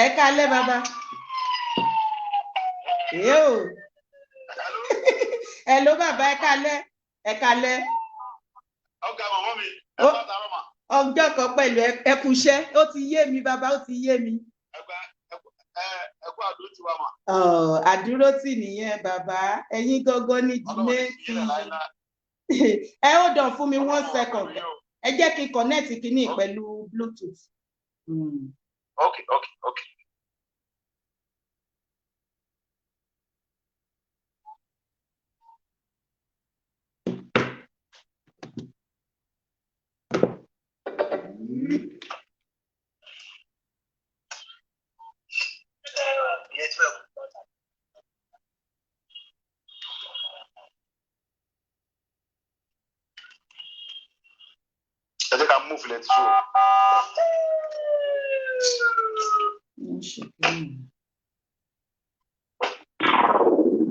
Ẹ káalẹ́ bàbá. Yóò. Hello bàbá, ẹ káalẹ́. Ẹ káalẹ́. Ọ̀gá màmá mi, ẹ bá tààrọ̀ mà. Ọjọ́ kan pẹ̀lú, ẹ kú iṣẹ́. Ó ti yé mi bàbá, ó ti yé mi. Ẹ kú àdúró tiwa mà. Àdúrótì nìyẹn bàbá, ẹ̀yin gangan ní jìnnẹ́tì. Ẹ ó dàn fún mi one second. Ẹ jẹ́ kí n connect kínní pẹ̀lú Bluetooth. Okay. Ẹ jẹ́ ká move, let's go.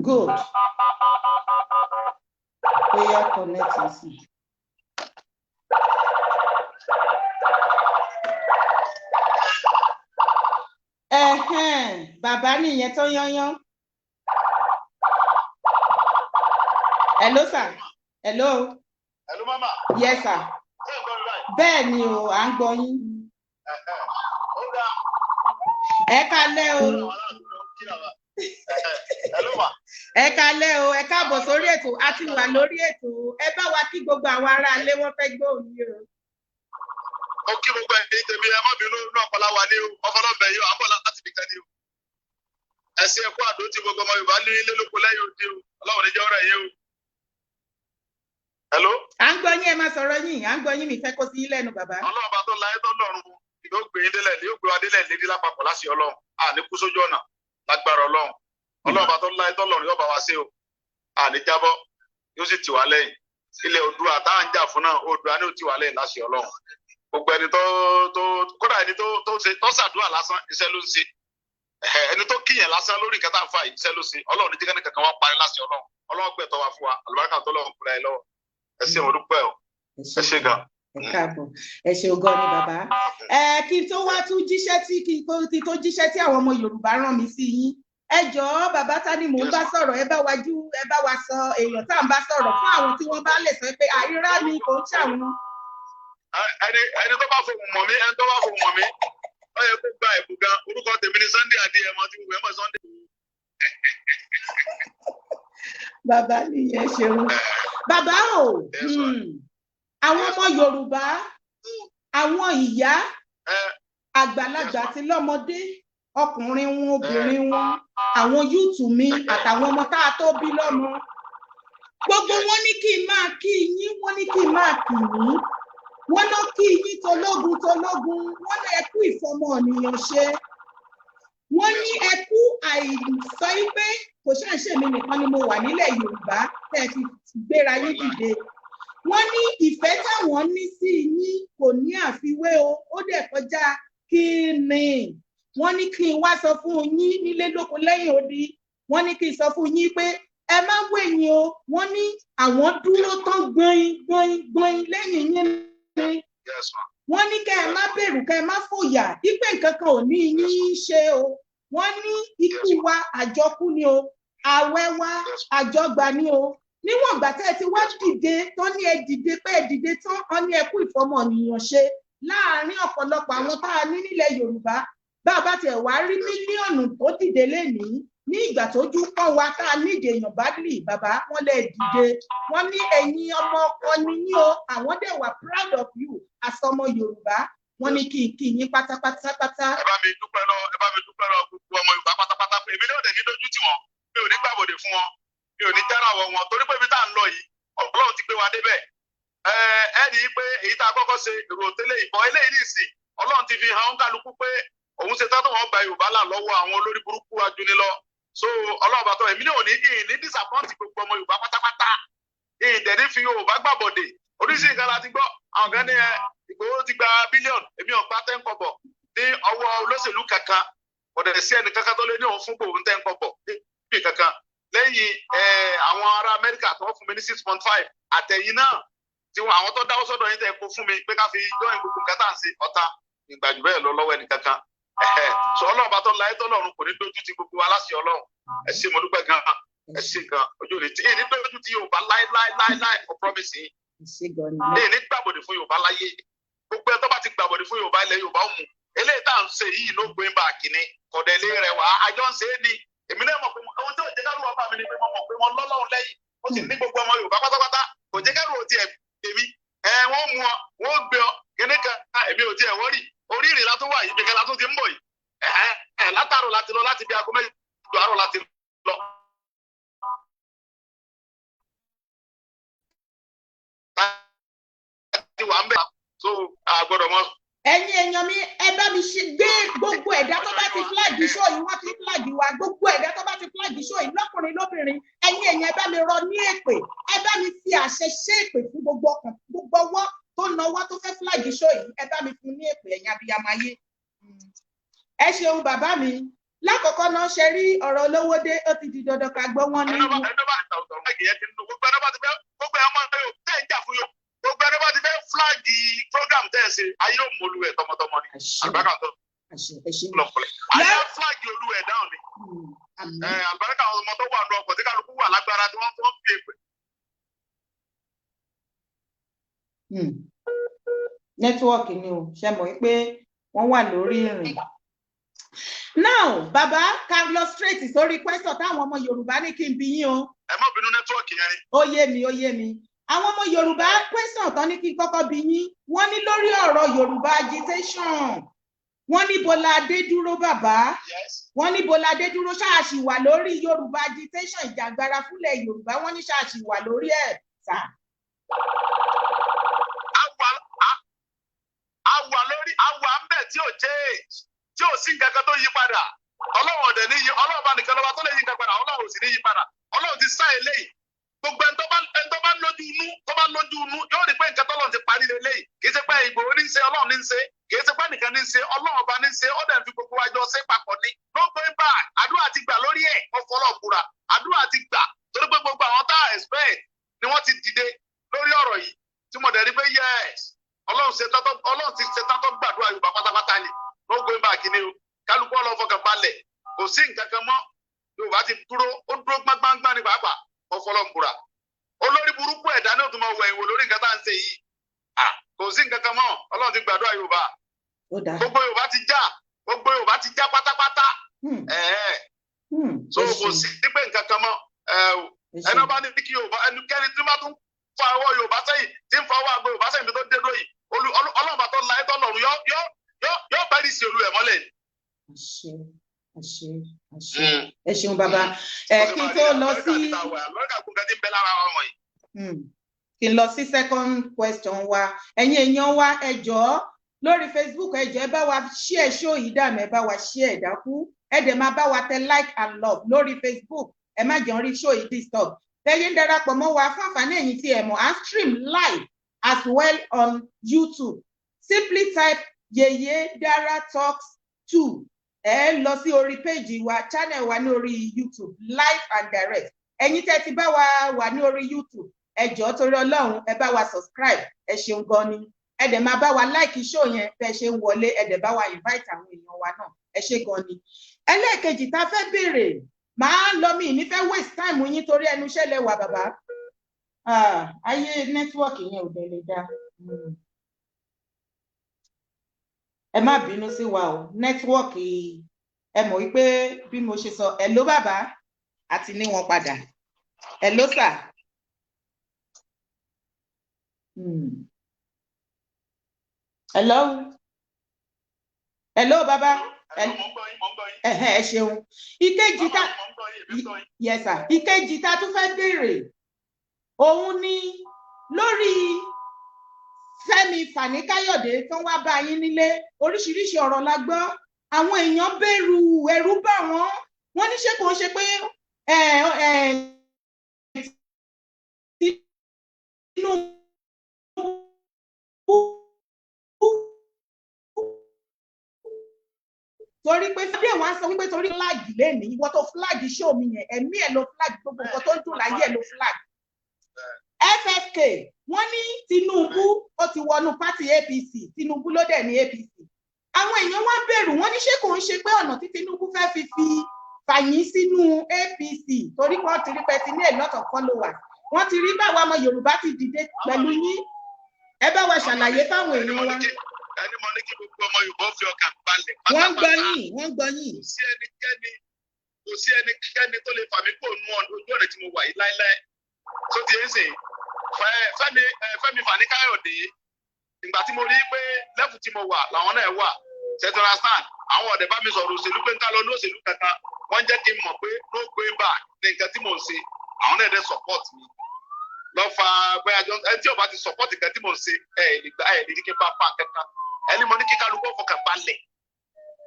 Good. Oya, connect sí. Ẹ̀hẹ́n, bàbá nìyẹn tó yányán. Hello sir. Hello. Hello mama. Yes sir. Ṣé ń gbọ́ mi báyìí? Bẹ́ẹ̀ ni o, à ń gbọ́ yín. Ó dáa. Ẹ káalẹ́ o. Hello ma. Ẹ káalẹ́ o, ẹ káàbọ̀ sórí ètò, a ti wà lórí ètò. Ẹ bá wa kí gbogbo àwọn aráalé, wọ́n fẹ́ gbóhùn yín o. Ó kí gbogbo ẹ̀yin tèmi, ẹ má bínú, inú ọ̀pọ̀lá wa ní o, ọfọlọ́bẹ̀ yìí, àbọ̀ láti fi kan ní o. Ẹ ṣe ẹkú àdó tí gbogbo ọmọ Yorùbá ní ilé lóko lẹ́yìn odi o, Ọlọ́run níjẹ́ ọ̀rọ̀ yìí o. Hello. À ń gbọ́ yín, ẹ máa sọ̀rọ̀ yín, à ń gbọ́ yín, mi fẹ́ kó sí yín lẹ́nu bàbá. Ọlọ́run bá tó láyé tó lọ́run yóò gbé yín délẹ̀, yóò gbé wa délẹ̀ lérí lápapọ̀ láṣẹ Ọlọ́run, à ní kú sójú ọ̀nà lágbára Ọlọ́run. Ọlọ́run bá tó láyé tó lọ́run yóò bá wa ṣe o, à ní jábọ́, yóò sì tì wá lẹ́yìn. Ilẹ̀ Oòduà tá à ń jà fún náà, Oòduà ní ò tì wá lẹ́yìn láṣẹ Ọlọ́run. Gbogbo ẹni tó kódà ẹni tó ṣe tó ṣàdúrà lásán, iṣẹ́ ló ń ṣe. Ẹni tó kíyàn lásán lórí nǹkan tá à ń fà yìí, iṣẹ́ ló ṣe. Ọlọ́run ní jíkẹ́ ní kankan wá parí láṣẹ Ọlọ́run. Ọlọ́run gbẹ̀tọ́ wa fún wa, àlùbáríkà tó lọ́run kúrẹ́ lọ́wọ́. Ẹ ṣé, mo dúpẹ́ o, ẹ ṣé gan. Ẹ káàbọ̀, ẹ ṣeun gan ni bàbá. Ẹ kí n tó wá tún jíṣẹ́ tí kí n tó jíṣẹ́ tí àwọn ọmọ Yorùbá rán mi sí yín, ẹ jọ̀ọ́ bàbá, ta ni mò ń bá sọ̀rọ̀? Ẹ bá wa jú, ẹ bá wa sọ èèyàn tá à ń bá sọ̀rọ̀ fún àwọn tí wọ́n bá lè sọ pé àìrá ni kò ń ṣàwọn. Ẹni tó bá fohùn mọ̀ mí, ẹni tó bá fohùn mọ̀ mí, ó yẹ kó gba ẹ̀bùn gan. Orúkọ tèmi ni Sunday Adéyẹmọ, tí gbogbo ẹ̀ mọ̀ Sunday. Bàbá nìyẹn, ṣeun bàbá o. Àwọn ọmọ Yorùbá, àwọn ìyá àgbàlagbà àti lọ́mọdé, ọkùnrin wọn, obìnrin wọn, àwọn youth mi àtàwọn ọmọ tá a tó bí lọ́mọ, gbogbo wọn ní kí n máa kí yín, wọ́n ní kí n máa kì yín, wọ́n lọ kí yín tológun tológun, wọ́n ní ẹ kú ìfọmọnìyàn ṣe, wọ́n ní ẹ kú àìsọ pé kò ṣàǹṣe mi nìkan ni mo wà nílẹ̀ Yorùbá tẹ́ ẹ fi gbéra yín dìde. Wọ́n ní ìfẹ́ táwọn ní sí yín kò ní àfiwé o, ó dẹ̀ kọjá kí ni. Wọ́n ní kí n wá sọ fún yín nílé lóko lẹ́yìn odi, wọ́n ní kí n sọ fún yín pé ẹ má wẹ̀yìn o. Wọ́n ní àwọn dúró tán gbọ̀n gbọ̀n gbọ̀n lẹ́yìn yín ni. Wọ́n ní kẹ́ ẹ má bẹ̀rù, kẹ́ ẹ má fòyà, ipe nǹkan kan ò ní yín ṣe o. Wọ́n ní ikú wa àjọkú ni o, àwẹ̀ wa àjọgbà ni o. Níwọ̀n ìgbà tẹ́ ẹ ti wá dìde tán, ní ẹ dìde pé ẹ dìde tán, ọ ní ẹ kú ìfọmọnìyàn ṣe láàárín ọ̀pọ̀lọpọ̀ àwọn tá a ní nílẹ̀ Yorùbá. Bá a bá tiẹ̀ wá rí mílíọ̀nù tó dìde lénìí, ní ìgbà tójú pọ́n wa tá a nídìí èèyàn bá lì, bàbá, wọ́n lè dìde. Wọ́n ní ẹ̀yin ọmọ ọkọ ni yín o, àwọn dẹ̀ wà proud of you as ọmọ Yorùbá. Wọ́n ní kí n kí yín pátápátápátá. Ẹ bá mi dúpẹ́ lọ, ẹ bá mi dúpẹ́ lọ gbogbo ọmọ Yorùbá pátápátá pé èmi náà dẹ̀ ní dójú tì wọ́n, mi ò ní gbàbọ̀dẹ̀ fún wọn, mi ò ní jára wọ wọn, torí pé ibi tá à ń lọ yìí, Ọlọ́run ti gbé wa débẹ̀. Ẹ ẹ ní pé èyí tá a kọ́kọ́ ṣe èrò tẹ́lẹ̀ ìbọn eléyìí nìsín, Ọlọ́run ti fi hàn kálukú pé òun ṣe tán tó wọn gba Yorùbá là lọ́wọ́ àwọn olórí burúkú ajúnilọ. So Ọlọ́run bá tọ́ èmi náà ò ní ní disappoint gbogbo ọmọ Yorùbá pátápátá, ìdẹ̀ ní fi Yorùbá gbàbọ̀dẹ̀. Oríṣiríṣi nǹkan la ti gbọ́. Àwọn kan ní ẹ Ìgbòho ti gba bílíọ̀nù, èmi ò gba 10 kọ́bọ̀ ní ọwọ́ olóṣèlú kankan. Kò dẹ̀ sí ẹnì kankan tó lé ní òun fún gbòòrò 10 kọ́bọ̀ níbi kankan lẹ́yìn àwọn ará Amẹ́ríkà tó fún mi ní 6.5, àtẹ̀yìn náà tí wọn àwọn tó dáwọ́ sọ́dọ̀ yín tẹ̀ kó fún mi pé ká fi join gbogbo nǹkan tá à ń ṣe ọ̀tá ìgbàjú bẹ́ẹ̀ lọ lọ́wọ́ ẹnì kankan. Sọ Ọlọ́run bá tó láyé tó lọ́run kò ní dójú ti gbogbo wa láṣẹ Ọlọ́run. Ẹ ṣé, mo dúpẹ́ gan-an, ẹ ṣé gan. Ojú òní tí èyí ní dójú ti Yorùbá láíláíláíláí, mo promise yín. Ẹ ṣé gan ni. Èyí ní gbàbọ̀dè fún Yorùbá láyé. Gbogbo ẹ tó bá ti gbàbọ̀dè fún Yorùbá, ilẹ̀ Yorùbá ó mú. Eléyìí tá à ń ṣe yìí ló gbé bá kínní kọ̀dẹ̀lé rẹ̀ wá, àjọ ń ṣe é ni. Èmi náà mọ̀ pé ohun tí ò jẹ́ kẹ́rù ọba mi ni pé mo mọ̀ pé wọ́n lọ́lọ́run lẹ́yìn, ó sì ní gbogbo ọmọ Yorùbá pátápátá. Kò jẹ́ kẹ́rù ò tiẹ̀ èmi ẹ wọ́n mú ọ, wọ́n gbé ọ kíní kan. Èmi ò tiẹ̀ wọ́rì, orí ìrìn la tó wà yìí, ibìkan la tó ti ń bọ̀ yìí. Ẹ ẹ látàrọ̀ láti lọ, láti bí aago 8 àárọ̀ láti lọ. Láti wà ń bẹ̀ so àgbọ̀dọ̀ mọ́. Ẹ̀yin èèyàn mi, ẹ bá mi ṣe gbé gbogbo ẹ̀dá tó bá ti flag show yìí, wọ́n ti flag wa. Gbogbo ẹ̀dá tó bá ti flag show yìí, lọ́kùnrin lóbìnrin, ẹ̀yin èèyàn, ẹ bá mi rọ ní èpè, ẹ bá mi fi àṣẹ ṣe èpè fún gbogbo ọkàn, gbogbo ọwọ́ tó nawọ́ tó fẹ́ flag show yìí, ẹ bá mi fún ní èpè. Ẹ̀yin abiyamọ ayé, ẹ ṣeun. Bàbá mi, lákọ̀ọ́kọ́ náà, ṣe rí ọ̀rọ̀ olówó dé, ó ti di dandan ká gbọ́ wọn nínú. Ẹni bá ti flag yẹn ti nínú gbogbo ẹni bá ti fẹ́, gbogbo ẹ̀ máa yóò tẹ́ ẹ̀ jà fún yóò, gbogbo ẹni bá ti fẹ́ flag program tẹ́ ẹ ṣe, ayé ò mọ olúwẹ̀ tọmọtọmọ ni. Àlùbáríkà tó lọ́kọ̀lẹ̀ ayé flag olúwẹ̀ dáhùn ni. Àlùbáríkà àwọn ọmọ tó wà ní ọkọ̀ tí kálukú wà lágbára tí wọ́n fi èpè. Network ni o. Ṣe mọ̀ pé wọ́n wà lórí ìrìn now? Bàbá, ká lọ straight sórí question táwọn ọmọ Yorùbá ní kí n bi yín o. Ẹ má bínú, network yẹn ni. Ó yé mi, ó yé mi. Àwọn ọmọ Yorùbá, question tán ní kí n kọ́kọ́ bi yín, wọ́n ní lórí ọ̀rọ̀ Yorùbá agitation, wọ́n ní bó la dé dúró, bàbá? Wọ́n ní bó la dé dúró, ṣáàṣì wà lórí Yorùbá agitation, ìjàgbara fúnlẹ̀ Yorùbá? Wọ́n ní ṣáàṣì wà lórí ẹ̀ sà? A wà lórí, a wà ń bẹ̀ tí ò change, tí ò sí nǹkan kan tó yí padà. Ọlọ́run ọ̀dẹ̀ ní yí, Ọlọ́run bá nìkan lọ́ba tó lè yí nǹkan padà. Ọlọ́run ò sì ní yí padà, Ọlọ́run ti sá eléyìí. Gbogbo ẹni tó bá lójú inú, tó bá lójú inú, yóò rí pé nǹkan tọ́lọ́run ti parí lélẹ́yìí. Kì í ṣe pé Ìgbòho ní í ṣe, Ọlọ́run ní í ṣe. Kì í ṣe pé nìkan ní í ṣe, Ọlọ́run ọba ní í ṣe. Ó dẹ̀ fi gbogbo wa jọ ṣe papọ̀ ní no going back. Àdúrà ti gbà lórí ẹ̀, wọ́n fọlọ́ búra, àdúrà ti gbà, torí pé gbogbo àwọn tá a expect ni wọ́n ti dìde lórí ọ̀rọ̀ yìí, tí mo dẹ̀ rí pé yes, Ọlọ́run ṣe tátọ́, Ọlọ́run ti ṣe tátọ́ gbàdúrà Yorùbá pátápátá ni. No going back ni o. Kálukú ọlọ́ fọkàn balẹ̀, kò sí nǹkan kan mọ́. Yorùbá ti dúró, ó dúró gbágbángbá ní pàápàá. Ọfọlọ́ ń búra, olórí burúkú ẹ̀dá ní òtún máa wọ ìwò lórí nǹkan tá à ń ṣe yìí. Kò sí nǹkan kan mọ́, Ọlọ́run ti gbàdúrà Yorùbá. Gbogbo Yorùbá ti já, gbogbo Yorùbá ti já pátápátá. So kò sí pé nǹkan kan mọ́. Ẹni bá ní kí Yorùbá, ẹnikẹ́ni tí wọ́n tún fa ọwọ́ Yorùbá sẹ́yìn, tí ń fa ọwọ́ àgbo Yorùbá sẹ́yìn tó dé dúró yìí, Ọlọ́run bá tó la ẹ̀ tó lọ́run yọ bá rí sí olú ẹ̀ mọ́lẹ̀. Àṣẹ, àṣẹ, àṣẹ. Ẹ ṣeun, bàbá. Ẹ kí n tó lọ sí kí n lọ sí second question wa, ẹ̀yin èèyàn wa, ẹ jọ̀ọ́, lórí Facebook, ẹ jọ̀ọ́, ẹ bá wa share show yìí dànù, ẹ bá wa share ìdákú, ẹ dẹ̀ máa bá wa tẹ like and love lórí Facebook. Ẹ má jẹun rí show yìí disturb. Tẹ́yìn ń darapọ̀ mọ́ wa fún àǹfààní ẹ̀yin tí ẹ mọ̀, à ń stream live as well on YouTube. Simply type Yeye Dara Talks 2, ẹ lọ sí orí péjì wa, channel wa ní orí YouTube, live and direct. Ẹ̀yin tẹ́ ti bá wa wà ní orí YouTube, ẹ jọ̀ọ́, torí Ọlọ́run, ẹ bá wa subscribe. Ẹ ṣeun gan ni. Ẹ dẹ̀ máa bá wa like show yẹn bẹ́ ṣe ń wọlé, ẹ dẹ̀ bá wa invite àwọn èèyàn wa náà. Ẹ ṣe gan ni. Ẹlẹ́ẹ̀kejì tá a fẹ́ béèrè, màá lọ, mi ní fẹ́ waste time yín torí ẹnu iṣẹ́ lẹ wà, bàbá. Ayé network yẹn ò dẹ̀ lè dá. Ẹ má bínú sí wa o, network. Ẹ mọ̀ wípé bí mo ṣe sọ ẹ ló bàbá àti ní wọn padà. Hello sir. Hello, hello bàbá. Ẹ ṣeun. Ìkejì tá, yes sir, ìkejì tá tún fẹ́ béèrè òun ni lórí Fẹ́mi Fani Káyọ̀dé tó wá bá yín nílé. Oríṣiríṣi ọ̀rọ̀ la gbọ́, àwọn èèyàn bẹ̀rù, ẹ̀rù bà wọ́n. Wọ́n ní ṣé kò ń ṣe pé Tinubu torí pé fúdé wá sọ wípé torí flag lẹ́nìí, ìwọ tó flag show mi yẹn, ẹ̀mí ẹ̀ ló flag, gbogbo nǹkan tó ń dùn láyé ẹ̀ ló flag. FFK, wọ́n ní Tinubu ó ti wọnú party APC, Tinubu ló dẹ̀ ní APC. Àwọn èèyàn wá bẹ̀rù, wọ́n ní ṣé kò ń ṣe pé ọ̀nà tí Tinubu fẹ́ fi fàyín sínú APC, torí wọ́n ti rí pé ti ní a lot of followers, wọ́n ti rí báwa ọmọ Yorùbá ti dìde pẹ̀lú yín. Ẹ bá wa ṣàlàyé fáwọn èèyàn wa. Ẹni mo ní kí gbogbo ọmọ Yorùbá fi ọkàn balẹ̀. Wọ́n ń gbọ́ yín, wọ́n ń gbọ́ yín. Kò sí ẹnikẹ́ni, kò sí ẹnikẹ́ni tó lè fà mí kó nu ojú ọ̀nà tí mo wà yìí láéláé. Tó ti ń sìn Fẹ́mi Fani Káyọ̀dé, ìgbà tí mo rí pé level tí mo wà làwọn náà wà, ṣé ẹ understand? Àwọn ọ̀dẹ̀ bá mi sọ̀rọ̀ òṣèlú pé ń ká lọ ní òṣèlú kankan, wọ́n jẹ́ kí n mọ̀ pé no going back ní nǹkan tí mò ń ṣe. Àwọn náà dẹ̀ support mi lọ fa bóyá jọ ẹni tí ó bá ti support nǹkan tí mò ń ṣe, ẹ lè gba ẹ lè ní kí n bá fa kankan. Ẹni mo ní kí kálukú fọkàn balẹ̀,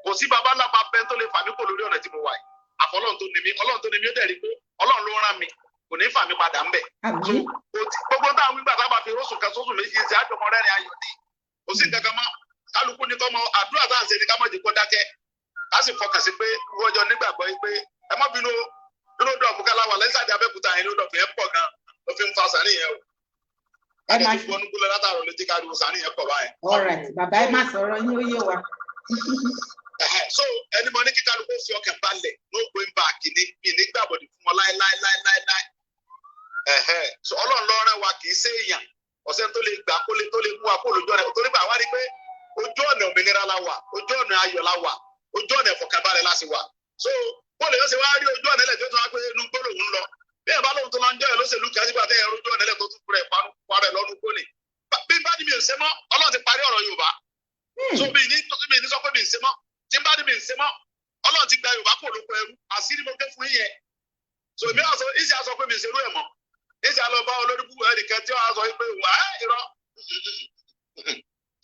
kò sí baba ńlá bá bẹ́ẹ̀ tó lè fà mí kò lórí ọ̀nà tí mo wà yìí. Àfọlọ́run tó ní mi, Ọlọ́run tó ní mi, ó dẹ̀ rí pé Ọlọ́run ló rán mi, kò ní fà mí padà ń bẹ̀. Gbogbo táwọn wígbà tá a bá fi rósùn kan sósùn méjì ṣe àjọmọ rẹ́rìn ayọ̀ ni. Kò sí nǹkan kan mọ́. Kálukú ní kọ́ mọ àdúrà tá à ń ṣe ní ká má jẹ́ kó dákẹ́, ká sì fọkàn sí pé wọ́jọ́ nígbàgbọ́ yìí pé ẹ má bínú. Nínú dọ̀fù kálá wà lẹ́sàdì Abẹ́òkúta yẹn, nínú dọ̀fù yẹn pọ̀ gan, ló fi ń fa sàní yẹn o. Ẹ Adé máa ti wọnú gbólẹ̀ látàrọ̀ létí káriwo sàní yẹn pọ̀ báyẹn. All right, bàbá, ẹ má sọ̀rọ̀ yín, ó yé wa. Ẹ̀hẹ̀, so ẹni mọ ní kí kálukú fi ọkàn balẹ̀, no going back ní mi ní gbàbọ̀dì fún wọn láéláéláéláé. Ẹ̀hẹ̀, so Ọlọ́run ló rán wa, kì í ṣe èèyàn ọ̀sẹ̀ tó lè gbà kó lè tó lè mú wa kó lójú ọ̀nà, torí pé àwa rí pé ojú ọ̀nà òmìnira la wà, ojú ọ̀nà ayọ̀ la wà, ojú ọ̀nà ìfọ̀kànbalẹ̀ la sì wà. So bóòlù yóò ṣe wá rí ojú ọ̀nà ẹlẹ́ tó tún wá pé inú gbólóhùn ń lọ, bí ẹ̀ bá lóhun tó lọ ń jẹ́ ẹ̀ lóṣèlú kí á sígbà tẹ́ ẹ̀ ojú ọ̀nà ẹlẹ́ tó tún rẹ̀ parẹ́ lọ́nu gbóni. Bí bá ní mi ò ṣe mọ́, Ọlọ́run ti parí ọ̀rọ̀ Yorùbá. So mi ní sọ pé mi ń ṣe mọ́. Tí n bá ní mi ń ṣe mọ́, Ọlọ́run ti gba Yorùbá kò lóko ẹrú. Àṣírí mo gé fún yín yẹn. So èmi àṣọ ìṣe àṣọ pé mi ń ṣerú ẹ̀ mọ́, ìṣe àlọ́ bá olórí bú ẹnìkan tí wọ́n á sọ pé wà á irọ́.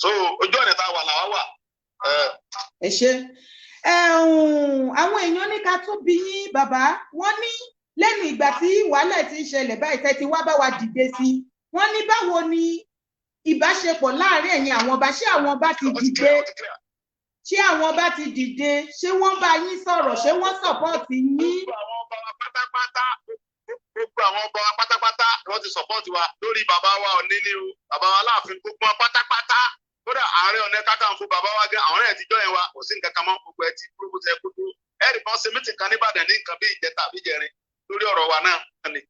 So ojú ọ̀nà tá a wà làwa wà. Ẹ ṣe. Àwọn èèyàn ní ká tún bí yín, bàbá. Wọ́n ní lẹ́nu ìgbà tí wàhálà ti ń ṣẹlẹ̀ báyìí, tẹ́ ti wá bá wa dìde sí i, wọ́n ní báwo ni ìbáṣepọ̀ láàárín ẹ̀yin àwọn ọba? Ṣé àwọn ọba ti Ó ti dìde? clear, ó ti clear. Ṣé àwọn ọba ti dìde? Ṣé wọ́n bá yín sọ̀rọ̀? Ṣé wọ́n support yín? Gbogbo àwọn ọba wa pátápátá, gbogbo àwọn ọba wa pátápátá ni wọ́n ti support wa lórí bàbá wa Ọ̀ní ní o, bàbá wa Aláàfin, gbogbo wọn pátápátá. Kódà Ààrẹ Ọ̀nà Kakanfò, bàbá wa gẹ́, àwọn náà ti jọ́ yẹn wa. Kò sí nǹkan kan mọ́, gbogbo ẹ ti dúró bó ti yẹ kó dúró. Ẹ̀rì kan ṣe meeting kan nìbàdàn ní nǹkan bí ìjẹta àbí ìjẹrin lórí ọ̀rọ̀ wa náà ni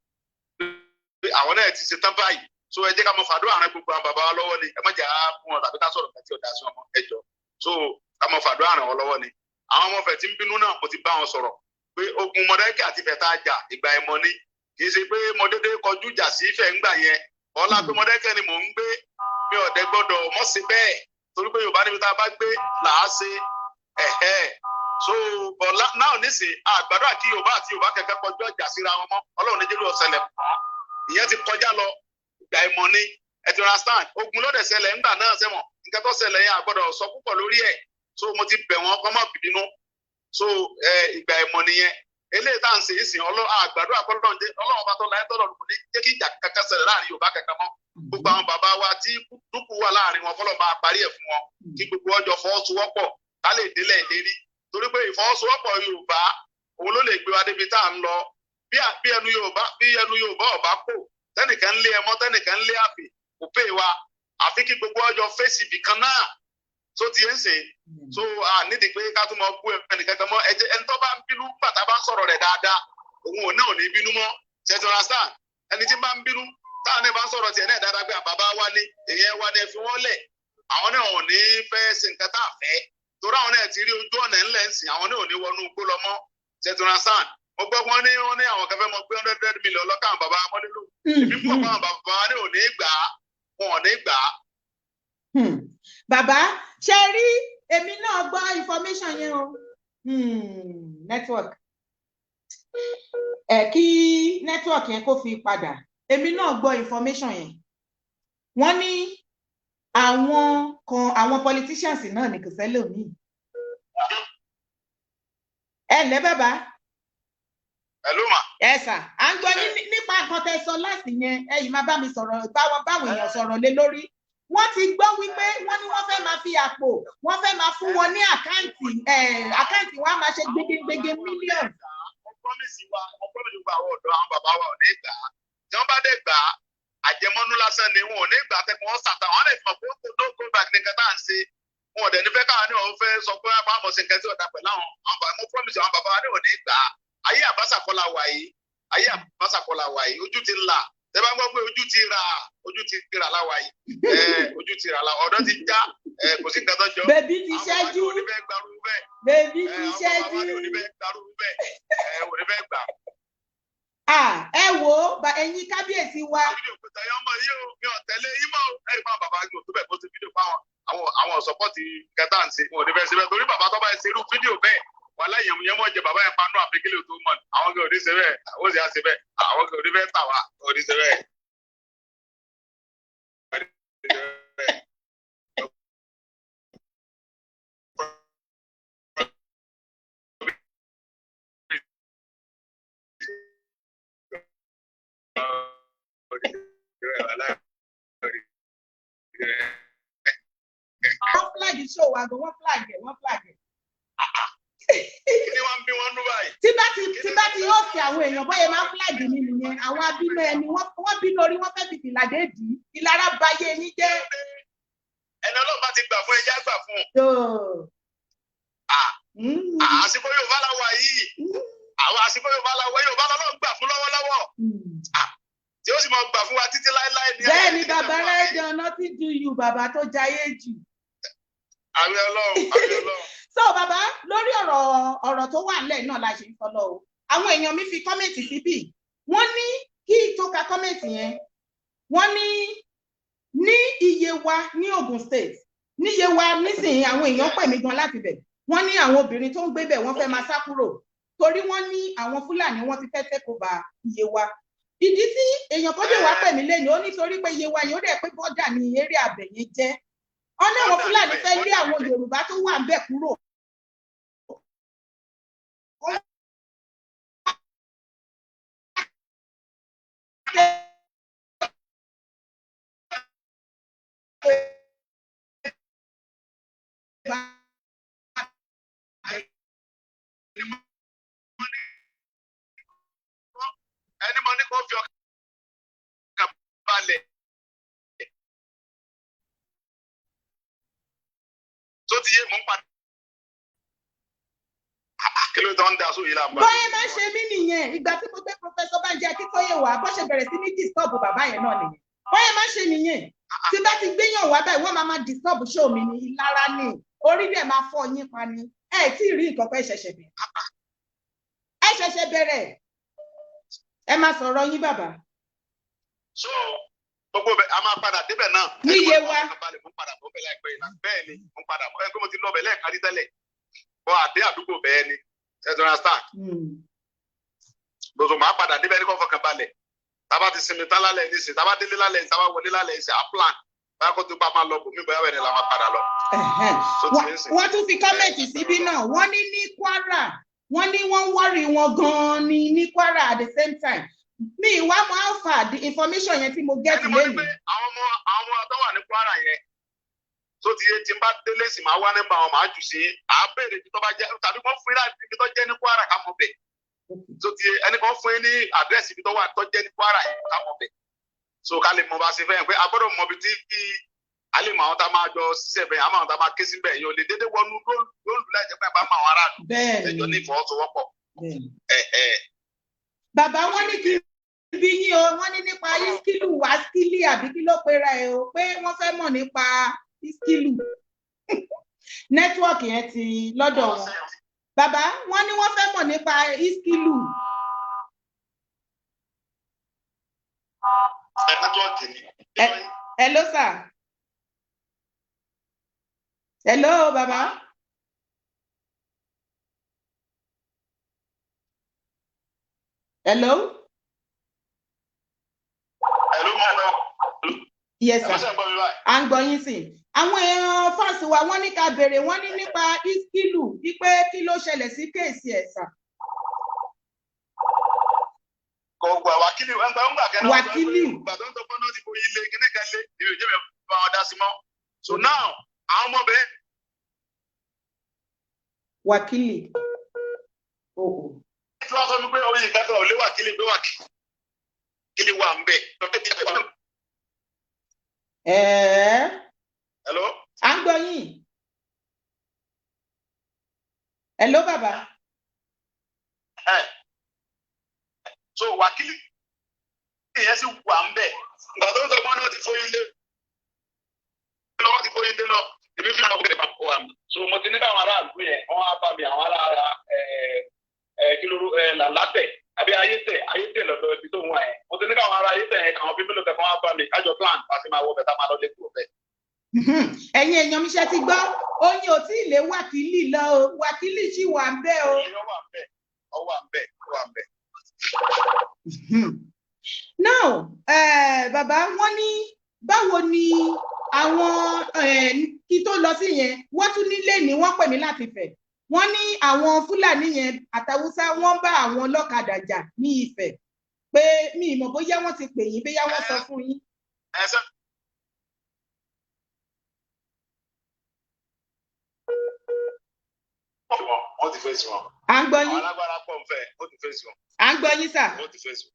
pé àwọn náà ti ṣe tán báyìí. So ẹ jẹ́ ká mọ fàdúrà ràn gbogbo àwọn bàbá wa lọ́wọ́ ni. Ẹ má jẹ́ á fún wọn tàbí ká sọ̀rọ̀ kàtí ọ̀dà sí wọn mọ́, ẹ jọ. So ká mọ fàdúrà ràn wọn lọ́wọ́ ni. Àwọn ọmọ Ifẹ̀ tí ń bínú náà, mo ti bá wọn sọ̀rọ̀ pé ogun Mọdákẹ́kẹ́ àti Ifẹ̀ tá a jà, ìgbà ẹ̀mọ́ ni. Kì í ṣe pé mo dédé kọjú ìjà sí Ifẹ̀ ńgbà yẹn. Ọlá pé Mọdákẹ́kẹ́ ni mò ń gbé, mi ò dẹ̀ gbọ́dọ̀ mọ́ sí bẹ́ẹ̀, torí pé Yorùbá níbi tá a bá gbé là á ṣe. Ẹ̀hẹ́, so bọ̀lá náà nísìn, àgbàdo àti Yorùbá àti Yorùbá kẹ̀kẹ́ kọjú ìjà síra wọn mọ́. Ọlọ́run ní jẹ́lú ọ̀sẹ̀lẹ̀ mọ́, ìyẹn ti kọjá lọ, ìgbà ìmọ̀ ni. Ẹ ti understand? Ogun ló dẹ̀ ṣẹlẹ̀ ńgbà náà sẹ́wọ̀n. Nǹkan tó ṣẹlẹ̀ yẹn, àgbọ́dọ̀ sọ púpọ̀ lórí ẹ̀. So mo ti bẹ̀ wọ́n kọ́ mọ́ bínú. So ìgbà ìmọ̀ nìyẹn. Eléyìí tá à ń ṣe ìsìn ọlọ́ àgbàdo àkọlọ́run Ọlọ́run bá tó láyé tọ́lọ̀ kò ní jẹ́ kí ìjà kankan ṣẹlẹ̀ láàrin Yorùbá kankan mọ́. Gbogbo àwọn bàbá wa tí dúkù wà láàrin wọn, fọlọ́ máa parí ẹ̀ fún wọn, kí gbogbo ọjọ́ fọwọ́sowọ́pọ̀ ká lè délẹ̀ ìlérí, torí pé ìfọwọ́sowọ́pọ̀ Yorùbá òun ló lè gbé wa débi tá à ń lọ. Bí ẹnu Yorùbá ọba kò tẹnìkan ń lé ẹmọ, tẹnìkan ń lé àfè, kò pè wa. Àfi kí gbogbo ọjọ́ fèsì ibì kan náà tó ti ń sìn. So a nídìí pé ká tún mọ bú ẹnìkan kan mọ́. Ẹjẹ ẹni tó bá ń bínú bàtà bá ń sọ̀rọ̀ rẹ̀ dáadáa, òun ò náà ò ní bínú mọ́. Ṣe ti understand? Ẹni tí bá ń bínú, táwọn náà bá ń sọ̀rọ̀ tiẹ̀ náà dáadáa pé bàbá wa ní èyí ẹ wa ní, ẹ fi wọ́n lẹ̀, àwọn náà ò ní fẹ́ ṣe nǹkan tá a fẹ́, torí àwọn náà ti rí ojú ọ̀nà ńlẹ̀ ń sìn. Àwọn náà ò ní wọnú igbó lọ mọ́. Ṣe ti understand? Mo gbọ́ wọ́n ní àwọn kan fẹ́ mọ gbé 100 million lọ́kàn bàbá mọ́lẹ́lò. Èmi fún ọ̀pọ̀ àwọn bàbá wa ní ò ní gbà á, wọn ò ní gbà á. Bàbá, ṣe rí, èmi náà gbọ́ information yẹn o. Network ẹ, kí network yẹn kó fi padà. Èmi náà gbọ́ information yẹn. Wọ́n ní àwọn kan, àwọn politicians náà ní kò sẹ́lòmíì. Ẹ ǹlẹ́, bàbá. Hello ma. Ẹ sà, à ń gbọ́ yín nípa nǹkan tẹ́ sọ láti yẹn. Ẹ yìí máa bá mi sọ̀rọ̀, báwọn báwọn èèyàn sọ̀rọ̀ lé lórí. Wọ́n ti gbọ́ wípé wọ́n ní wọ́n fẹ́ máa fi àpò, wọ́n fẹ́ máa fún wọn ní account, account wọn á máa ṣe gbégégbégé mílíọ̀nù. Mo promise wa, mo promise gbogbo àwọn ọ̀dọ́, àwọn bàbá wa ò ní gbà á. Tí wọ́n bá dé gbà á, àjẹmọ́nú lásán ni. Wọn ò ní gbà á tẹ́kun wọn sàtà wọn lè fi mọ̀ pé kò no go back ní nǹkan tá à ń ṣe. Wọn ò dẹ̀ nífẹ̀ẹ́ káwọn ní òun fẹ́ sọ pé wọ́n á mọ̀ sí nǹkan tí ọ̀dà pẹ̀lú àwọn àwọn bàbá. Mo promise, àwọn bàbá wa ní òní gbà á. Ayé àbáṣà kọ́ la wà yìí, ayé àbáṣà kọ́ la wà yìí. Ojú ti là. Tẹ́ bá gbọ́ pé ojú ti rà, ojú ti rà la wà yìí. Ojú ti rà la, ọ̀dọ́ ti já. Kò sí nǹkan tó jọ. Bèbí ti Àwọn bàbá ní ṣẹ́jú. òní fẹ́ gbarú bẹ́ẹ̀. Bèbí ti Àwọn bàbá ṣẹ́jú. wa ní òní fẹ́ gbarú bẹ́ẹ̀, òní fẹ́ gbà. Ah, ẹ wo ẹ̀yin kábíyèsí wa. Fídíò pé tẹ̀yọ́ ọmọ yìí o, mi ò tẹ̀lé yín mọ́ o. Ẹ̀rí fún àwọn bàbá yìí ò tó bẹ̀ kó ti fídíò fáwọn àwọn support kẹta ń ṣe, wọn ò ní fẹ́ ṣe bẹ́ẹ̀, torí bàbá tó bá ṣe irú fídíò bẹ́ẹ̀, wà láyé yẹn mọ̀ jẹ bàbá yẹn panú àfikílẹ̀ tó mọ̀. Àwọn kò ní ṣe bẹ́ẹ̀, ó sì á ṣe bẹ́ẹ̀. Àwọn kò ní fẹ́ tà wá, ò ní ṣe bẹ́ẹ̀. Wọ́n flag show wa gan, wọ́n flag ẹ̀, wọ́n flag ẹ̀. Kí ni wọ́n ń bí wọn nú báyìí? Tí bá ti host àwọn èèyàn, bóyá máa flag mi nìyẹn. Àwọn abínú ẹni, wọ́n bínú orí, wọ́n fẹ́ fi fìlà dé dì í. Ìlara bayé yín jẹ́. Ẹni Ọlọ́run bá ti gbà fún, ẹjẹ́ gbà fún un. Tó. Àsìkò Yorùbá la wà yìí, àwọn àsìkò Yorùbá la wà, Yorùbá lọ́lọ́run gbà fún lọ́wọ́lọ́wọ́, tí ó sì máa gbà fún wa títí láéláé ní. Bẹ́ẹ̀ ni bàbá, right on. Nothing do you, bàbá tó jayé jù. Àmín Ọlọ́run, àmín Ọlọ́run. So bàbá, lórí ọ̀rọ̀ tó wà nílẹ̀ náà la ṣe ń sọ lọ o. Àwọn èèyàn mi fi comment síbí, wọ́n ní kí tó ka comment yẹn, wọ́n ní ní iye wa ní Ogun State, ní iye wa nísìnyí, àwọn èèyàn pè mí gan láti bẹ̀. Wọ́n ní àwọn obìnrin tó ń gbé bẹ̀, wọ́n fẹ́ máa sá kúrò, torí wọ́n ní àwọn Fúlàní, wọ́n ti fẹ́ take over iye wa. Ìdí tí èèyàn kan dé wá pè mí lẹ́nu, ó ní torí pé iye wa yẹn, ó dẹ̀ pé border ní eré abẹ̀ yẹn jẹ́. Wọ́n ní àwọn Fúlàní fẹ́ lé àwọn Yorùbá tó wà ń bẹ̀ kúrò. Wọ́n Ẹni mo ní kó fi ọkàn balẹ̀ tó ti yé, mò ń padà. Kí ló tó ń da sóyè láǹbà? Bóyá máa ń ṣe mí nìyẹn. Ìgbà tí mo gbé Professor Banji Akíntóyè wá, bó ṣe bẹ̀rẹ̀ sí ní disturb bàbá yẹn náà nìyẹn. Bóyá máa ń ṣe nìyẹn, tí bá ti gbéyàn wá báyìí, wọ́n máa máa disturb show mi ní. Ìlara ni, orí dẹ̀ máa fọ́ yín pa ni. Ẹ tí ì rí nǹkan kan, ẹ ṣẹ̀ṣẹ̀ bẹ̀rẹ̀, ẹ ṣẹ̀ṣẹ̀ bẹ̀rẹ̀. Ẹ máa sọ̀rọ̀ yín, bàbá. So gbogbo bẹ, a máa padà débẹ̀ náà. Ní iye wa. Balẹ̀, mo ń padà bọ̀ bẹ́ẹ̀ láìpẹ́ yìí náà. Bẹ́ẹ̀ ni, mo ń padà bọ̀. Ẹ pé mo ti lọ bẹ̀ lẹ́ẹ̀kan rí tẹ́lẹ̀ bọ́ àdé àdúgbò bẹ́ẹ̀ ni, ẹ tó understand? Gbogbo máa padà débẹ̀ ní kò fọkàn balẹ̀. Tába ti sinmi tán lálẹ́ nísìn, tába délé lálẹ́, tába wọlé lálẹ́ nísìn, á plan báyà kó tó bá máa lọ bòmí, bóyá bẹ́ẹ̀ ni la máa padà lọ. So ti ń sìn. Wọ́n tún fi comment síbí náà, wọ́n ní ní Kwara, wọ́n ní wọ́n ń worry wọn gan-an ni ní Kwara. At the same time, mi ìwà mọ alpha the information yẹn tí mo get Ẹni mo ní lẹ́nu. pé àwọn ọmọ tó wà ní Kwara yẹn, tó ti yé, tí n bá délé sì máa wá nígbà wọn, máa jù sí à á béèrè ibi tó bá jẹ́, tàbí wọ́n fún yín láti ibi tó jẹ́ ní Kwara ká mọ̀ bẹ̀. Tó ti yé, ẹnì kan fún yín ní àdírẹ́sì ibi tó wà tó jẹ́ ní Kwara yẹn ká mọ̀ bẹ̀, so ká lè mọ bá ṣe fẹ́ yẹn pé a gbọ́dọ̀ mọ ibi tí a lè mọ àwọn tá a máa jọ ṣiṣẹ́ bẹ̀, àmọ́ àwọn tá a máa ké sí bẹ̀ yẹn ò lè dédé wọnú lóòlù láì jẹ́ pé a bá mọ àwọn aráàlú ẹjọ́ ní ìfọwọ́sowọ́pọ̀. Bẹ́ẹ̀ni. Ẹ̀ ẹ̀. Bàbá, wọn ní kí n bí yín o, wọ́n ní nípa Iskilu Wáskìlì, àbí kí ló pera ẹ o, pé wọ́n fẹ́ mọ̀ nípa Iskilu. Network yẹn ti lọ́dọ̀ wọn. Bàbá, wọ́n ní wọ́n fẹ́ mọ̀ nípa Iskilu. Ẹ̀ network ni. Hello sir, hello bàbá. Hello. Ẹ̀ ló mọ̀ ọ́. Yes ẹ̀ ló sir. ṣe ń gbọ́ mi báyìí? À ń gbọ́ yín sìn. Àwọn èèyàn fans wa, wọ́n ní ká béèrè, wọ́n ní nípa Iskilu, wípé kí ló ṣẹlẹ̀ sí case ẹ̀ sà. Kò gbà wákìlì ńgbà ńgbà kẹ́nà. Wákìlì. Gbà tó ń tọpọ́ náà ti bo ilé kíní kan lé ibi òjò mi bá wọn dá sí mọ́. So now àwọn ọmọ bẹ́ẹ̀. Wákìlì, oh oh. Tí wọ́n sọ fún mi pé oyin kankan ò lé wákìlì, pé wákìlì wà ń bẹ̀. Ẹ̀ẹ́. Hello. À ń gbọ́ yín. Hello, bàbá. So wákìlì ìyẹn sì wà ń bẹ̀. Ìgbà tó ń sọ pé wọ́n ti fóyín lé lọ, wọ́n ti fóyín lé lọ, èmi fi hàn pé bàbá wa mi. So mo ti ní káwọn aráàlú yẹn, wọ́n á bá mi, àwọn ará kí ló làlátẹ̀ àbí ayétẹ̀, ayétẹ̀ lọ́dọ̀ ibi tó ń wà yẹn. Mo ti ní káwọn ará ayétẹ̀ yẹn, káwọn bí mélòó kẹ́kọ̀ọ́ wá bá mi, kájọ plan bá sì máa wọ bẹ̀ tá máa lọ lé kúrò bẹ́ẹ̀. Ẹ̀yin èèyàn mi, ṣe ti gbọ́? Oyin ò tí ì lé wákìlì lọ o, wákìlì sì wà ń bẹ̀ o. Ó wà ń bẹ̀, ó wà ń bẹ̀, ó wà ń bẹ̀. Now, bàbá, wọ́n ní báwo ni àwọn kí tó lọ sí yẹn, wọ́n tún nílé ní wọ́n pè mí láti Ifẹ̀. Wọ́n ní àwọn Fúlàní yẹn àtàwùsá, wọ́n bá àwọn ọlọ́kadà jà ní Ifẹ̀, pé mi ì mọ̀ bóyá wọ́n ti pè yín, bóyá wọ́n sọ fún yín. Ẹ sẹ́ wọ́n ti fèsì wọn. À ń gbọ́ Àwọn yín. alágbára pọ̀ ń fẹ́, wọ́n ti fèsì wọn. À ń gbọ́ yín, sà. Wọ́n ti fèsì wọn.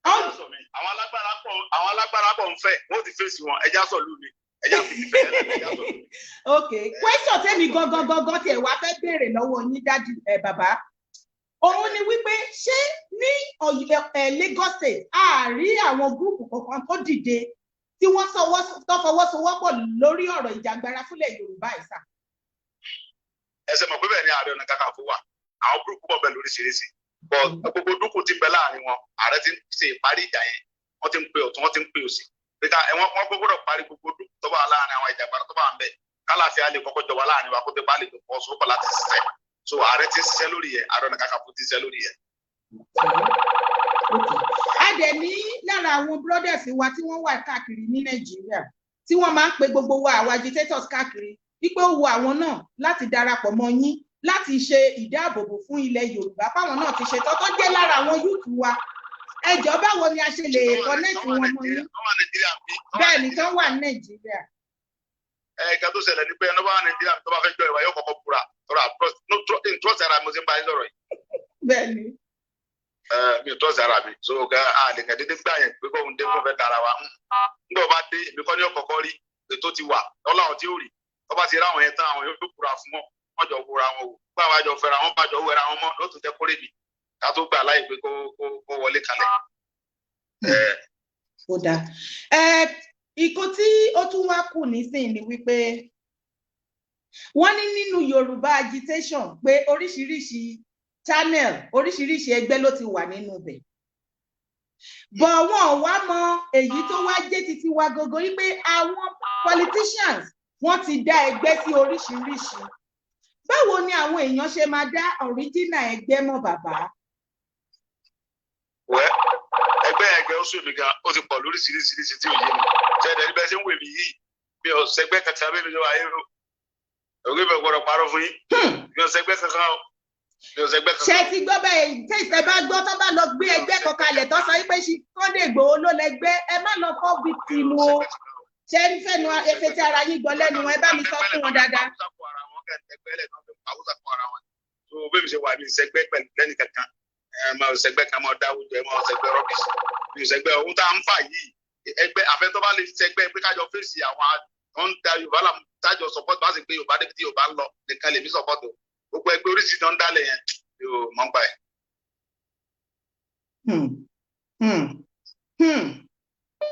Àwọn alágbára pọ̀, àwọn alágbára pọ̀ ń fẹ́, wọ́n ti fèsì wọn. Ẹja sọ lù mí, ẹja fi ti fẹ́, ẹja sọ lù mí. Ok, question tẹ́mi gangan gangan tiẹ̀ wá fẹ́ béèrè lọ́wọ́ yín, dájú ẹ̀ bàbá, òun ni wípé ṣé ní Lagos State, a rí àwọn group kankan tó dìde tí wọ́n tó fọwọ́sowọ́pọ̀ lórí ọ̀rọ̀ ìjàngbara fúnlẹ̀ Yorùbá ìsà? Ẹsẹ̀ mọ̀ pé bẹ́ẹ̀ ni Ààrẹ Ọ̀nà Kakanfò wà, àwọn group pọ̀ bẹ́ẹ̀ lóríṣiríṣi, but gbogbo dúkù ti ń bẹ láàrin wọn, ààrẹ ti ń ṣe ìparí ìjà yẹn. Wọ́n ti ń pe ọ̀tún, wọ́n ti ń pe òsì pé ká ẹ wọ́n gbọ́dọ̀ parí gbogbo dúkù tó wà láàrin àwọn ìjàgbara tó bá ń bẹ, kálàfíà lè kọ́kọ́ jọba láàrin wa, kó tó bá lè tó fọ́ sọ́kọ̀ láti ṣiṣẹ́. So ààrẹ ti ń ṣiṣẹ́ lórí yẹn, Ààrẹ Ọ̀nà Kakanfò ti ń ṣiṣẹ́ lórí yẹn. A dẹ̀ ní lára àwọn brothers wa tí wọ́n wà káàkiri ní Nàìjíríà, tí wọ́n máa ń pe gbogbo wa, àwọn agitators káàkiri, wípé ó wu àwọn náà láti darapọ̀ mọ́ yín láti ṣe ìdáàbòbò fún ilẹ̀ Yorùbá, fáwọn náà ti ṣe tọ́tọ́ jẹ́ lára àwọn youth wa. Ẹ jọ̀ọ́, báwo ni a ṣe lè connect wọn mọ́ yín? Bẹ́ẹ̀ ni, tán wà ní Nàìjíríà. Ẹ̀ka tó ṣẹlẹ̀ ní pé ẹni bá wà Nàìjíríà tó bá fẹ́ jọ ìwà, yóò kọ́kọ́ búra tọ́ra. Trust ara mi, mo ti ń bá yín sọ̀rọ̀ yìí. Bẹ́ẹ̀ ni. Mi ò trust ara mi, so ká a lè kàn déédéé gbà yẹn pé kóun dé kó fẹ́ tara wa. Nígbà bá dé, èmi kọ́ ní ọ̀kọ̀ọ̀kọ́ rí ètò ti wà lọ́láwọn tí ó rí tó bá ti ráwọn yẹn tán, àwọn yóò búra fún wọn, wọ́n jọ wúra wọn wò gbà wọn, àjọ fẹ́ra wọn, bá jọ wẹra wọn mọ́ ló tún jẹ́ kórè mi ká tó gbà láyè pé kó wọlé kalẹ̀. Ó dáa. Ìkó tí ó tún wá kù nísìnyí ni wípé wọ́n ní nínú Yorùbá agitation pé oríṣiríṣi channel, oríṣiríṣi ẹgbẹ́ ló ti wà nínú ibẹ̀, bọ̀ wọn ò wá mọ èyí tó wá jẹ́ títí wa gangan, wípé àwọn politicians, wọ́n ti dá ẹgbẹ́ sí oríṣiríṣi. Báwo ni àwọn èèyàn ṣe máa dá original ẹgbẹ́ mọ̀, bàbá? Wẹ́ ẹgbẹ́ ẹgbẹ́ ó sùn mí gan, ó ti pọ̀ lóríṣiríṣiríṣi tí ò yé mi. Ṣẹ̀dẹ̀ níbẹ̀ ṣe ń wè mí yìí, mi ò sẹgbẹ́ kankan bí mi ṣe wà yìí o. Òkè mi ò gbọ́dọ̀ parọ́ fún yín, mi ò sẹgbẹ́ kankan o, mi ò sẹgbẹ́ kankan. Ṣé ti gbọ́ bẹ́ẹ̀? Tí ìfẹ́ bá gbọ́ tó bá lọ gbé ẹgbẹ́ kan kalẹ̀, tó sọ pé ṣe Sunday Igboho ló lẹgbẹ́, ẹ má lọ kọ́ victim o. Ṣé ń fẹ́nu efe tí ara yín gbọ́ lẹ́nu? Ẹ bá mi sọ fún wọn dáadáa. Bí mi ṣe wà, mi sẹgbẹ́ pẹ̀lú lẹ́nu kankan. Ẹ máa sẹgbẹ́ kan, máa dáwùjọ, ẹ máa sẹgbẹ́ rubbish. Mi ò sẹgbẹ́ ohun tá à ń fà yìí. Ẹgbẹ́ àfẹ́ tó bá lè sẹgbẹ́ pé kájọ fèsì àwọn tó ń da Yorùbá làm, tájọ support bá sì pé Yorùbá débi tí Yorùbá ń lọ nìkan lèmi support o. Gbogbo ẹgbẹ́ oríṣiríṣi tó ń dálẹ̀ yẹn, mi ò mọ̀ ń pa ẹ̀.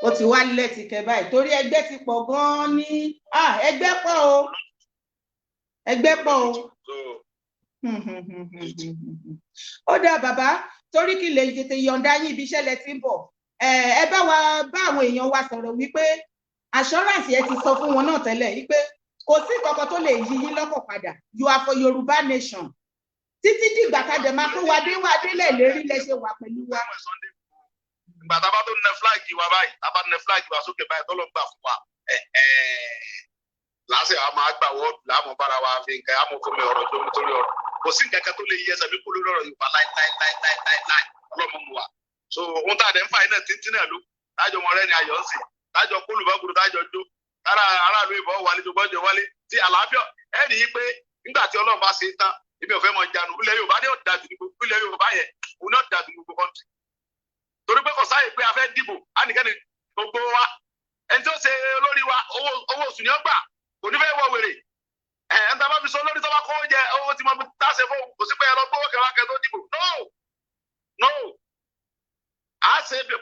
Ó ti wá lẹ́tìkẹ́ báyìí, torí ẹgbẹ́ ti pọ̀ gan-an ní. Ẹgbẹ́ pọ̀ o, ẹgbẹ́ pọ̀ o. Ó dáa, bàbá, torí kí lè tètè yọ̀ǹda yín, ibi iṣẹ́ lẹ ti ń bọ̀. Ẹ bá wa bá àwọn èèyàn wa sọ̀rọ̀ wípé assurance ẹ ti sọ fún wọn náà tẹ́lẹ̀ wípé kò sí kankan tó lè yí yín lọ́kàn padà. You are for Yorùbá nation títí dìgbà tá a dẹ̀ máa kó wa dé wa délẹ̀ lérí lẹ ṣe wà pẹ̀lú wa. Ìgbà tá a bá tó nẹ flag wa báyìí, tá a bá nẹ flag wa sókè báyìí, tó ló ń gbà fún wa lásìkò àwọn máa gbà wọ́ọ̀dù láàmú bára wa fi nǹkan àmọ́ fún mi ọ̀rọ̀ tó nítorí ọ̀rọ̀, kò sí nǹkan kan tó lè yí ẹsẹ̀ mi kú lórí ọ̀rọ̀ Yorùbá láíláíláíláíláí. Ọlọ́mọ mu wa. So ohun tá a dẹ̀ ń fà yín náà títí náà ló tájọ wọn rẹ́ ni ayọ̀ ń sìn, tájọ kólùbọ́kùrù, tájọ jó tára aráàlú ìbọn wálé tó gbọ́jọ wálé tí àlàáfíà. Ẹ rí i pé nígbà tí Ọlọ́run bá ṣe tán, èmi ò fẹ́ mọ jánu. Ilẹ̀ Yorùbá ní ọ̀dà jù ní gbogbo ilẹ̀ Yorùbá yẹn, òun náà dà jù ní gbogbo country, torí pé kò sáyè pé a fẹ́ dìbò á nìkẹ́ni gbogbo wa. Ẹni tó ṣe olórí wa, owó oṣù ni ó gbà, kò ní fẹ́ wọ wèrè. Ẹ̀ ń tá bá fi sọ lórí tó bá kó jẹ owó tí mo tá ṣe fún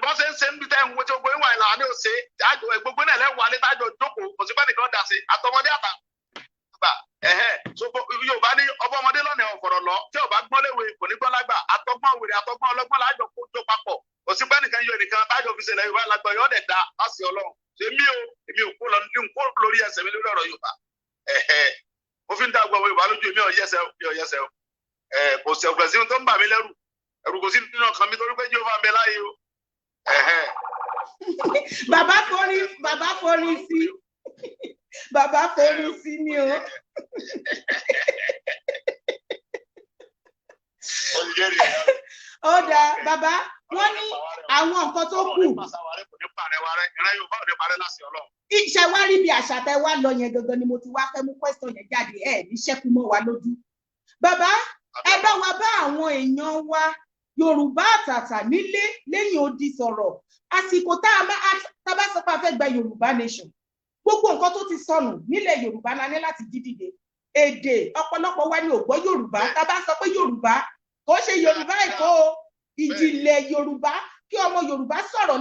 Bọ́n ṣe ń ṣe ń bí tẹ́ ń wo tí gbogbo ìwà ìlànà ní òṣè àjọ gbogbo náà lẹ́wọ̀ alẹ́ tájọ jókòó. Kò sí bẹ́ẹ̀ nìkan dà sí àtọmọdé àtàgbà ẹ̀hẹ́. So Yorùbá ní ọba ọmọdé lọ́nà ọ̀fọ̀rọ̀ lọ tí ọba gbọ́n léwe kò ní gbọ́n lágbà. Àtọgbọ́n wèrè, àtọgbọ́n ọlọ́gbọ́n lájọ kó jó papọ̀. Kò sí bẹ́ẹ̀ nìkan yọ nìkan tájọ fi ṣẹlẹ̀. Yorùbá lágbà yọ ọ̀dẹ̀ dá láti Ọlọ́run. Èmi ò, èmi ò kó lọ ní kó lórí ẹsẹ̀ mi lórí ọ̀rọ̀ Yorùbá. Ẹ̀hẹ́, mo fi ń dá gbọ́ Yorùbá lójú. Èmi ò yẹsẹ̀, mi ò yẹsẹ̀ o. Ẹ̀ kò sí ọ̀gbẹ̀ sí tó ń bà mí lẹ́rù. Ẹ̀rù kò sí nínú ọkàn mi torí pé Jehova ń bẹ láàyè o. Ẹ̀hẹ́. Bàbá forí, bàbá forí sí, bàbá forí sí ni o. Ó dáa bàbá, wọ́n ní àwọn nǹkan tó kù. Iṣẹ́ wá rí bí àṣà tẹ wá lọ yẹn gangan ni mo ti wá fẹ́ mú question yẹn jáde. Ẹ ní ṣẹ́kù mọ́ wa lójú. Bàbá, ẹ bá wa bá àwọn èèyàn wa Yorùbá àtàtà nílé lẹ́yìn odi sọ̀rọ̀. Àsìkò tá a bá sọ pé a fẹ́ gba Yorùbá nation, gbogbo nǹkan tó ti sọnù nílẹ̀ Yorùbá la ní láti jí dìde. Èdè, ọ̀pọ̀lọpọ̀ wa ni ò gbọ́ Yorùbá. Tá a bá sọ pé Yorùbá, kò ṣe Yorùbá Èkó o, ìjìnlẹ̀ Yorùbá. Kí ọmọ Yorùbá sọ̀rọ̀,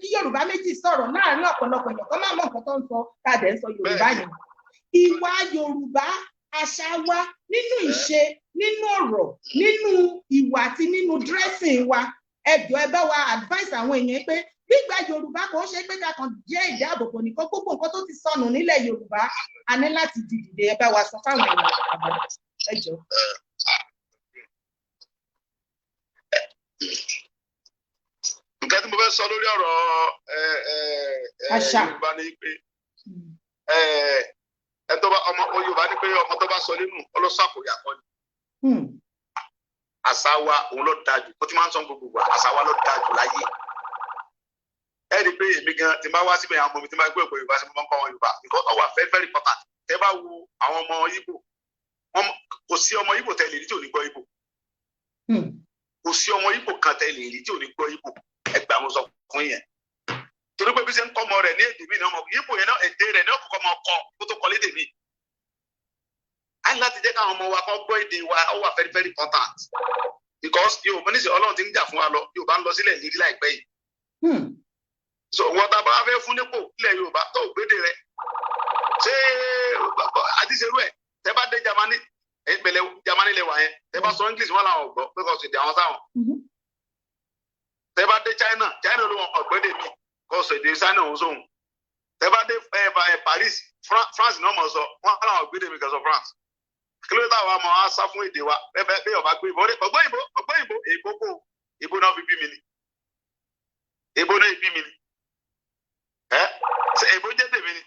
kí Yorùbá méjì sọ̀rọ̀ láàrin ọ̀pọ̀lọpọ̀ èèyàn, kó má mọ̀ nǹkan tó ń sọ, tá a dẹ̀ ń sọ Yorùbá yẹn. Ìwà Yorùbá, àṣà wa, nínú ìṣe, nínú ọ̀rọ̀, nínú ìwà àti nínú dressing wa, ẹ jọ̀ọ́, ẹ bá wa advice àwọn èèyàn pé gbígba Yorùbá kò ṣe pé ká kàn jẹ́ ìdáàbòbò nìkan. Gbogbo nǹkan tó ti sọnù nílẹ̀ Yorùbá, a ní láti dìde. Ẹ bá wa sọ fáwọn èèyàn, ẹ jọ̀ọ́. Nǹkan tí mo fẹ́ sọ lórí ọ̀rọ̀ Yorùbá ni pé ẹ tó bá ọmọ Yorùbá ní pé ọmọ tó bá sọ nínú ọlọ́sàkóyà kọ́ ni. Àṣà wa òun ló dáa jù. Ó ti máa ń sọ gbogbo wa, àṣà wa ló dáa jù láyé. Ẹ rí i pé èmi gan tí n bá wá síbẹ̀, àwọn ọmọ mi tí n bá gbé òpó Yorùbá sí, mo máa ń kọ́ wọn Yorùbá because ó wà very very important. Tẹ́ bá wo àwọn ọmọ Ìgbò, kò sí ọmọ Ìgbò tẹ́ lè rí tí ò ní gbọ́ Ìgbò. Kò sí ọmọ Ìgbò kan tẹ́ lè rí tí ò ní gbọ́ Ìgbò. Ẹ gbà, mo sọ fún yẹn, torí pé bí ṣe ń kọ́ ọmọ rẹ̀ ní èdè mi ní ọmọ Ìgbò yẹn náà, èdè rẹ̀ ní ọ̀kọ̀ọ̀kọ̀ máa kọ́ kó tó kọ́ lédè mi. A ní láti jẹ́ káwọn ọmọ wa kọ́ gbọ́ èdè wa. Ó wà very very important because Yorùbá ní sè, Ọlọ́run ti ń jà fún wa lọ. Yorùbá ń lọ sílẹ̀ lérí láìpẹ́ yìí. So wọ́n tá a bá fẹ́ fún nípò ilẹ̀ Yorùbá tó gbédè rẹ̀, ṣé àdìsẹ́rú ẹ̀? Tẹ́ bá dé Jámánì, ìpìlẹ̀ Jámánì lè wà yẹn, tẹ́ bá sọ English, wọn làwọn gbọ́ pé kò sì dé àwọn sáwọn. Tẹ́ bá dé China, China ló wọn ọ̀gbẹ́dẹ mi kò sọ èdè China òun sóhun. Tẹ́ bá dé Paris, France náà mọ̀ sọ, wọn làwọn ọ̀gbẹ́dẹ mi kò sọ France. Kí ló dé táwa máa wá sá fún èdè wa? Bẹ́ẹ̀ bẹ́ẹ̀ ọba gbé ìbò, ọgbọ́n ìbò, ọgbọ́n ìbò, èbó kò ìbò náà fi bí mi ni, èbó náà bí mi ni. Ẹ ṣe èbó jẹ́ tèmi ni?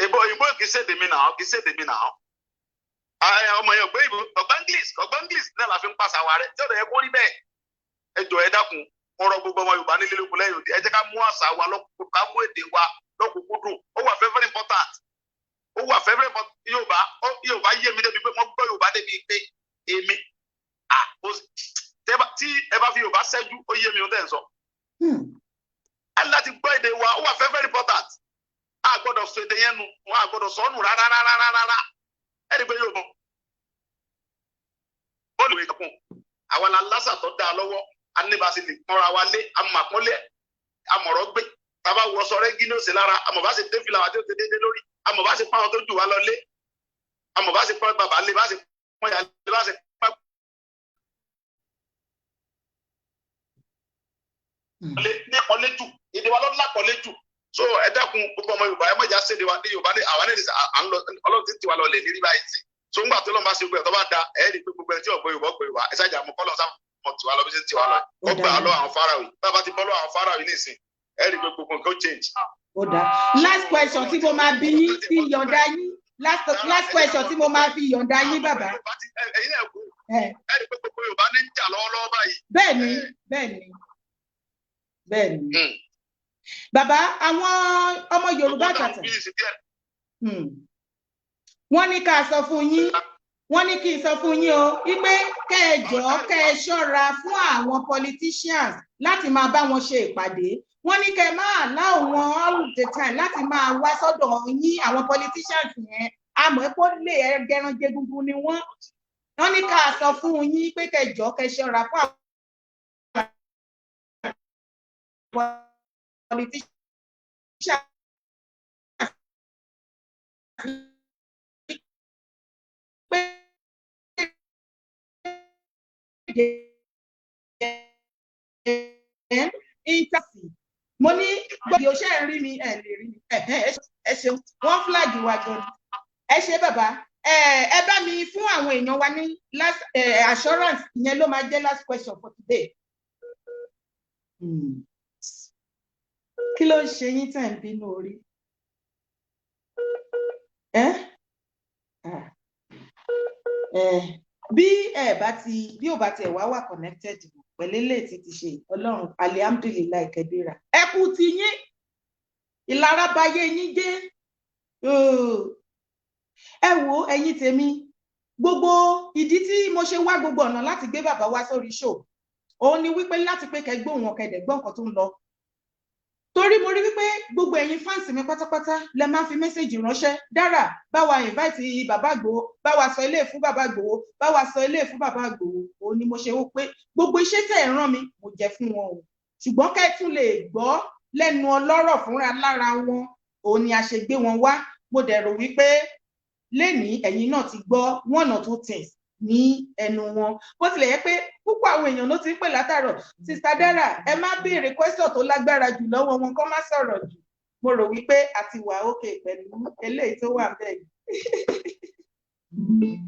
Èbó, ìbò kì í ṣe tèmi náà, kì í ṣe tèmi náà. Ọmọ yẹn ọgbẹ́ ìbò, ọgbọ́n English, ọgbọ́n English náà la fi ń pàṣẹ àwa rẹ tí ọ̀dọ̀ yẹ kó rí bẹ́ẹ̀. Ẹ jọ̀ọ́, ẹ dákun, mo rọ gbogbo ọmọ Yorùbá nílé lóko lẹ́yìn òde, ẹ jẹ́ ká mú àṣà wa lọ́kùnkún, ká mú èdè wa lọ́kùnkúndùn. Ó wà very very important, ó wà very very important. Yorùbá, Yorùbá yé mi débi pé mo gbọ́ Yorùbá débi pé èmi tí ẹ bá fi Yorùbá ṣẹ́jú, ó yé mi ó tẹ̀ ń sọ. A ní láti gbọ́ èdè wa. Ó wà very very important. A gbọ́dọ̀ sọ èdè yẹn nù, a gbọ́dọ̀ sọ ọ́ nù rárá rárá rárá. Ẹ rí i pé Yorùbá bọ́ọ̀lù ìkàkùn àwa la lásà tó dáa lọ́wọ́. Aníbàṣe lè pọ́nra wa lé, amàpọ́nlé, amọ̀rọ̀ gbé. Tábà wọṣọ rẹ́gí ní òsè lára, àmọ̀ bá ṣe dé fìlà wa tí ó ti dédé lórí, àmọ̀ bá ṣe pọ́n àwọn tó jù wá lọ lé, àmọ̀ bá ṣe pọ́n bàbá lé, bá ṣe pọ́n ìyá lé, bá ṣe pọ́n lé ní àpọ́nlé jù. Èdè wa ló lápọ́nlé jù. So ẹ dákun, gbogbo ọmọ Yorùbá, ẹ má jà séde wa ní Yorùbá ní àwa ní à ń lọ. Ọlọ́run ti ń tiwa lọ lè ní rí báyìí sí. So ńgbà tó lọ́n bá ṣe gbogbo ẹ̀ tó bá da, ẹ rí i pé gbogbo ẹ̀ tí ọ̀gbọ́ Yorùbá gbọ́ Yorùbá, ẹ ṣáàjà mọ́ kọ́lọ́ sáà mọ̀ tiwa lọ bí ṣe ń tiwa lọ. Ó gbà á lọ àwọn Fáráò yìí. Bá a bá ti bọ́ lọ àwọn Fáráò yìí nísìn, ẹ rí i pé gbogbo nǹkan ó change. Ó dáa. Last question tí mo máa bí yín fi yọ̀ǹda yín, last last question tí mo máa fi yọ̀ǹda yín, bàbá. Ẹ̀yin náà kú, ẹ rí i pé gbogbo Yorùbá ní ń jà lọ́wọ́lọ́wọ́ báyìí. Bẹ́ẹ̀ni, bàbá, àwọn ọmọ Yorùbá tàtà, wọ́n ní ká sọ fún yín, wọ́n ní kí n sọ fún yín o wípé kẹ́ ẹ jọ̀ọ́, kẹ́ ẹ ṣọ́ra fún àwọn politicians láti máa bá wọn ṣe ìpàdé. Wọ́n ní kẹ́ ẹ máa allow wọn all the time láti máa wá sọ́dọ̀ yín. Àwọn politicians yẹn, àmọ́ ẹ kó lè ẹgẹranjẹ gungun ni wọ́n. Wọ́n ní ká sọ fún yín pé kẹ́ ẹ jọ̀ọ́, kẹ́ ẹ ṣọ́ra fún àwọn. Politician pé intersi. Mo ní gbọ́dọ̀ ṣe ń rí mi, ẹ lè rí mi. Ẹ ṣeun, wọ́n flag wa gan. Ẹ ṣe, bàbá. Ẹ bá mi fún àwọn èèyàn wa ní last assurance. Ìyẹn ló máa jẹ́ last question for today. Kí ló ń ṣe yín tẹ̀ ń bínú orí ẹ? Bí ẹ bá ti bí ò bá tiẹ̀ wá wà connected pẹ̀lú eléyìí tí ti ṣe, Ọlọ́run, alihamdulilayi kẹbíra. Ẹ kú ti yín, ìlara bayé yín jẹ́. Ẹ wo, ẹ̀yin tèmi, gbogbo ìdí tí mo ṣe wá gbogbo ọ̀nà láti gbé bàbá wá sórí show òun ni wípé láti pé kẹ́ gbóhùn wọn, kẹ́ dẹ̀ gbọ́ nǹkan tó ń lọ, torí mo rí wípé gbogbo ẹ̀yin fans mi pátápátá lẹ máa ń fi message ránṣẹ́: "Dára, bá wa invite bàbá Ìgbòho, bá wa sọ ilé fún bàbá Ìgbòho, bá wa sọ ilé fún bàbá Ìgbòho." Òun ni mo ṣe wó pé gbogbo iṣẹ́ tẹ̀ ń rán mi, mo jẹ́ fún wọn o, ṣùgbọ́n kẹ́ tún lè gbọ́ lẹ́nu ọlọ́rọ̀ fúnra lára wọn, òun ni a ṣe gbé wọn wá. Mo dẹ̀ rò wípé lénìí ẹ̀yin náà ti gbọ́ one or two things ní ẹnu wọn, bó tilẹ̀ yẹ pé púpọ̀ àwọn èèyàn ló ti ń pè látàrọ̀: "Sister Dara, ẹ má béèrè question tó lágbára jù lọ́wọ́ wọn, kó má sọ̀rọ̀ jù." Mo rò wípé a ti wà ókè pẹ̀lú eléyìí tó wà bẹ́ẹ̀ yìí.